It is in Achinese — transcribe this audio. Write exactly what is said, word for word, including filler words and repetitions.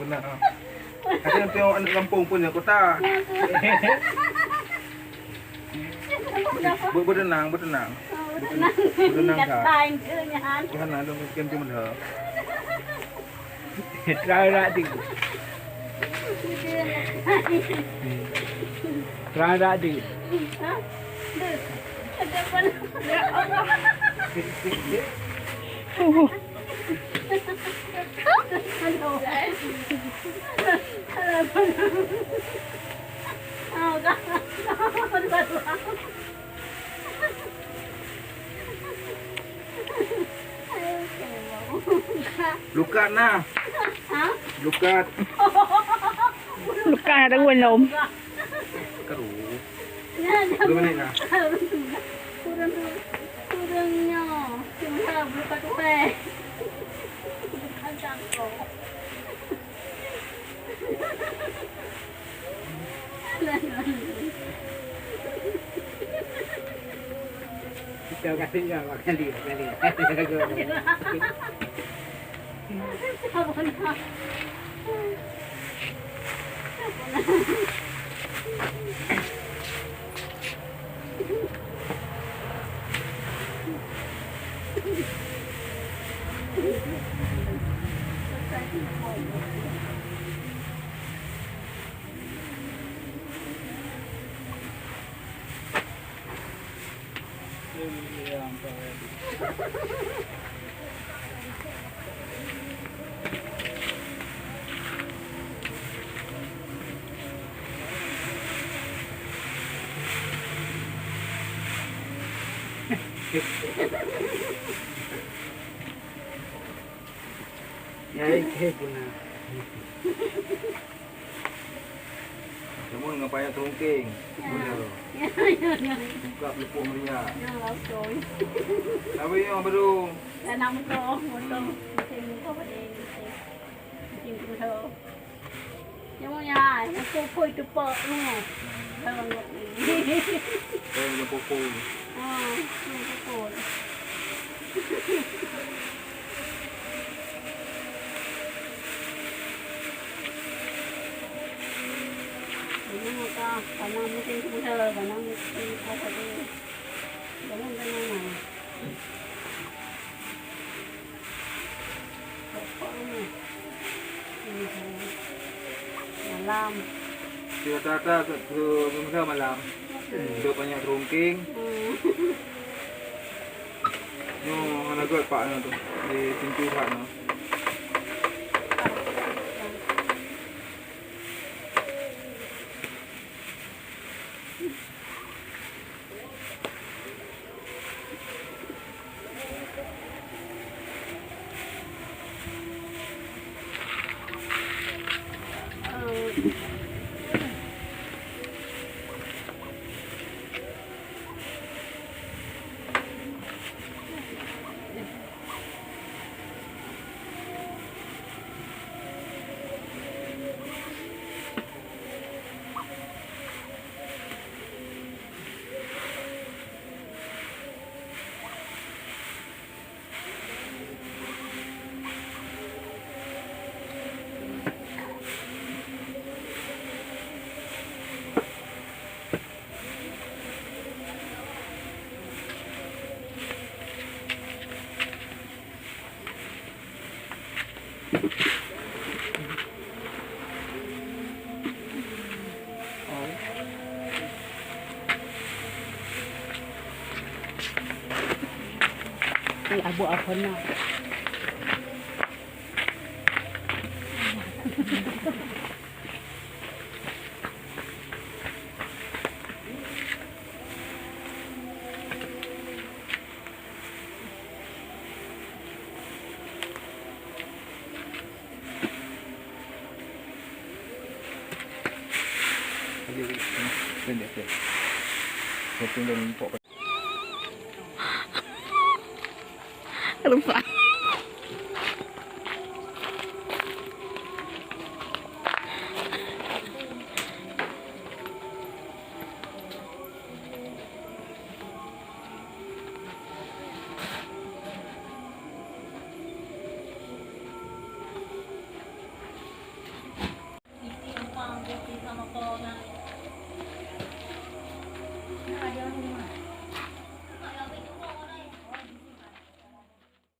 Nah, ada yang tengok anak kampung punya kota. Ber-, bertenang, bertenang. Bertenang. Bertenang, Kak. Tuhan ada mungkin cuma dah. Terang tak tu? Terang tak tu? Lukat nah. Lukat. Lukat ada gulom. Keru. Dua minit nah. Kurang, kurangnya. Cuma lupa tupai. Bukan cangkok. Kita kasih ya, makan dia, makan dia. Ya, eh, eh, puna. Cuma dengan payah terungking. Ya. Buka pelupuk meriah. Ya, langsung. Tapi yang baru. Anak motor, motor. Hmm. Mesin motor pada mesin. Mesin motor. Nyang nyan, nyang pukul teupok nyoe. Nyang nyoe. Oh, nyang pukul. Ha, nyang pukul. Ini apa? Karena mungkin susah, karena mungkin apa tu. Jangan, jangan, jangan. Malam. Di rata-rata ke, ke, ke malam. Hmm. Dok banyak terungking. Hmm. Nyoe hana göt pak nyoe tu. Di pintu hak nyoe. Ai, abu apa nak? Lupa.